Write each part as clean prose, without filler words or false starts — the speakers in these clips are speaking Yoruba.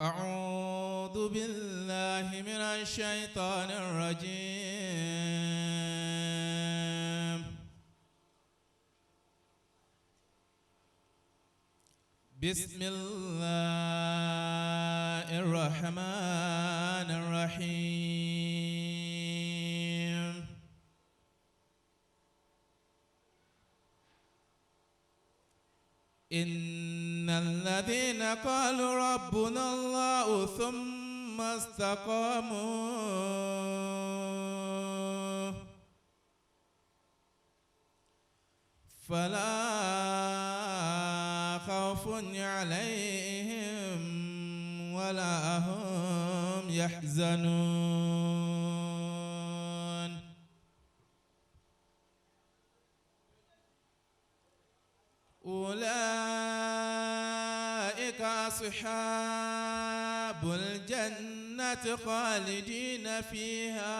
أعوذ بالله من الشيطان الرجيم. بسم الله الرحمن الرحيم. إن الذين قالوا ربنا الله ثم استقاموا فلا خوف عليهم ولا هم يحزنون. أولئك أصحاب الجنة خالدين فيها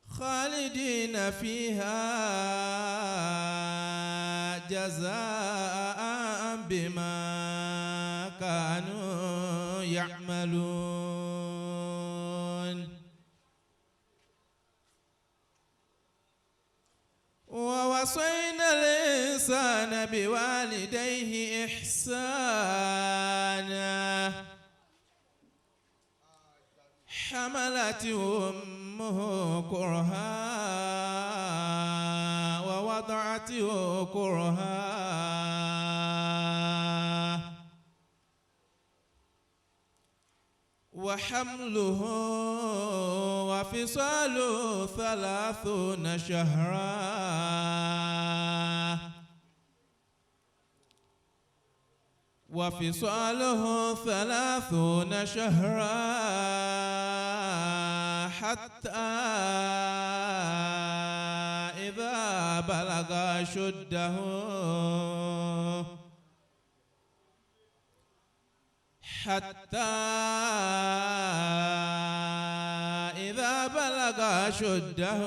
خالدين فيها جزاء بما كانوا يعملون. ووصينا الإنسان بوالديه إحسانا حملته أمه كرها ووضعته كرها وحمله وفصاله 30 شهرا وفصاله 30 شهرا حتى إذا بلغ أشده حتى إذا بلغ أشده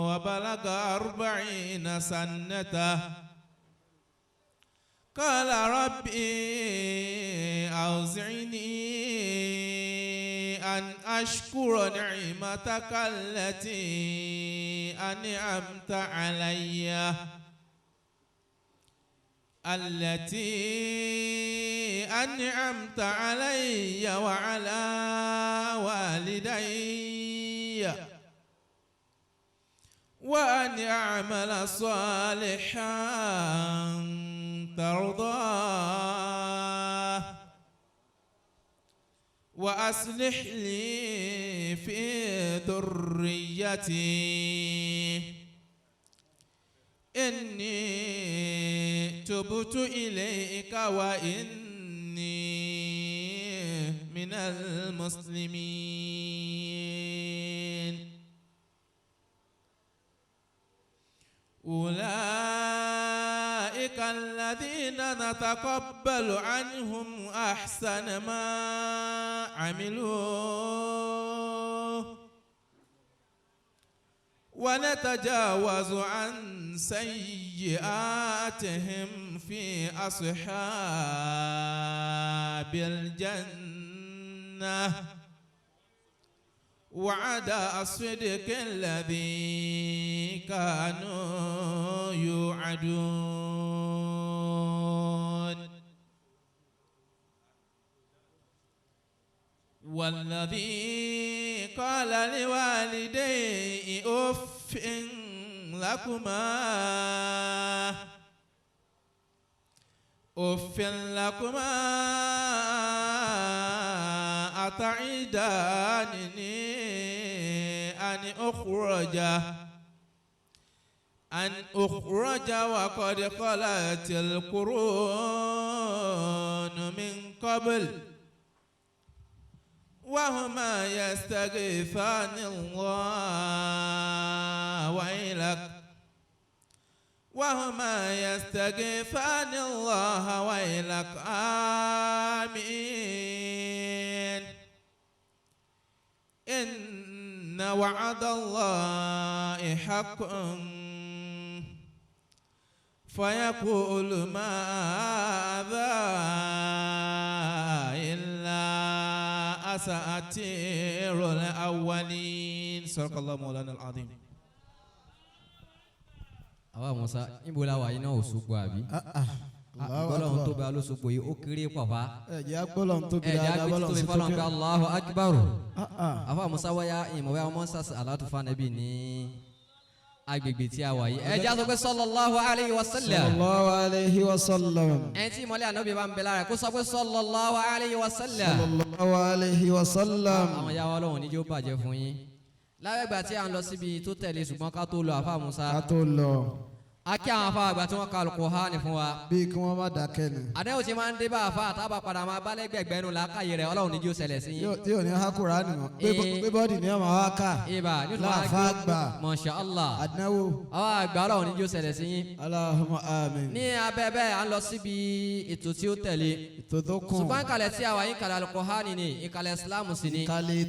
وبلغ 40 سنة قال ربي أوزعني أن أشكر نعمتك التي أنعمت علي وعلى والدي وأن أعمل صالحا ترضاه وأصلح لي في ذريتي إني تبت إليك وإني من المسلمين. أولئك الذين نتقبل عنهم أحسن ما عملوا ونتجاوز عن سيئاتهم في أصحاب الجنة وعد الصدق الذي كانوا يوعدون. والذي قال لوالديه أف لكما أف لكما أتعدانني أن أخرج وقد خلت القرون من قبل وهما يستغيثان الله ويلك وهما يستغيثان الله ويلك آمين إن وعد الله حق فيقول ما هذا إلا أساطير الأولين. صدق الله مولانا العظيم. Àwa Musa, níbo la wà yìí náà? Òṣogbo àbí? Gbọ́dọ̀ tó bá lóṣogbo yìí, ó kéré pàpà. Ẹ̀jẹ̀ agbọ́lọ̀ ń tóbi ẹ̀jẹ̀ dáadáa, agbẹ́tí bọ́lọ̀ tóbi sí fọlọ́n tóbi. pé Allahu Akbar. Ah, ah. Àfa Musa, wáyà ìmọ̀wé àwọn mọ́sá aláàtúfà nẹ́bí ní agbègbè tí a wà yìí, ẹ̀jẹ̀ á sọ pé sallallahu alayhi wa sallam. Sallallahu alayhi wa sallam. Ẹni tí ìmọ̀lẹ́ ànábì bá ń bẹ lára ẹ̀, kó sọ pé sallallahu alayhi wa sallam. Sallallahu alayhi wa sallam. Àwọn ìyá wa, Ọlọ́run níjó bàjẹ́ fún yín lábẹ́gbà tí a ń lọ síbi tó tẹ̀lé, ṣùgbọ́n ká tó lọ, àfa Musa, Ká tó lọ. A kí àwọn afa àgbà tí wọ́n ka Al-Qur'ani fún wa. Bí kí wọ́n má dákẹ́ ni. Àdéhùn tí máa ń dé bá àfa àtàbà padà máa bá lẹ́gbẹ̀gbẹ́nu làákàyè rẹ̀, Ọlọ́run níjó ṣẹlẹ̀ sí yín. Tí ò ní há Kùránì mọ́. Pé bọ́ọ̀dì ni ọmọ wa kà. Ibà nítorí Láàfáà àgbà. Masha Allah. Àdánwò. Àwọn àgbà, Ọlọ́run níjó ṣẹlẹ̀ sí yín. Allahumma amin. Ní abẹ́ bẹ́ẹ̀, à ń lọ síbi ètò tí ó tẹ̀lé. Ètò tó kùn. Ṣùgbọ́n ìkàlẹ̀ tí a wà yín, kàlẹ̀ Al-Qur'ani ni, ìkàlẹ̀ Islam sì ni. Kálí.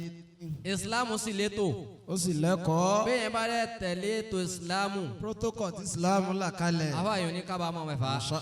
Islam sì létò. Ó sì lẹ́kọ̀ọ́. Bẹ́ẹ̀ yẹn bá rẹ̀ tẹ̀lé ètò Islam. Protocol tí Islam là kalẹ̀. Àwa yòó ní kábàámọ̀ mẹ́fà. Masha.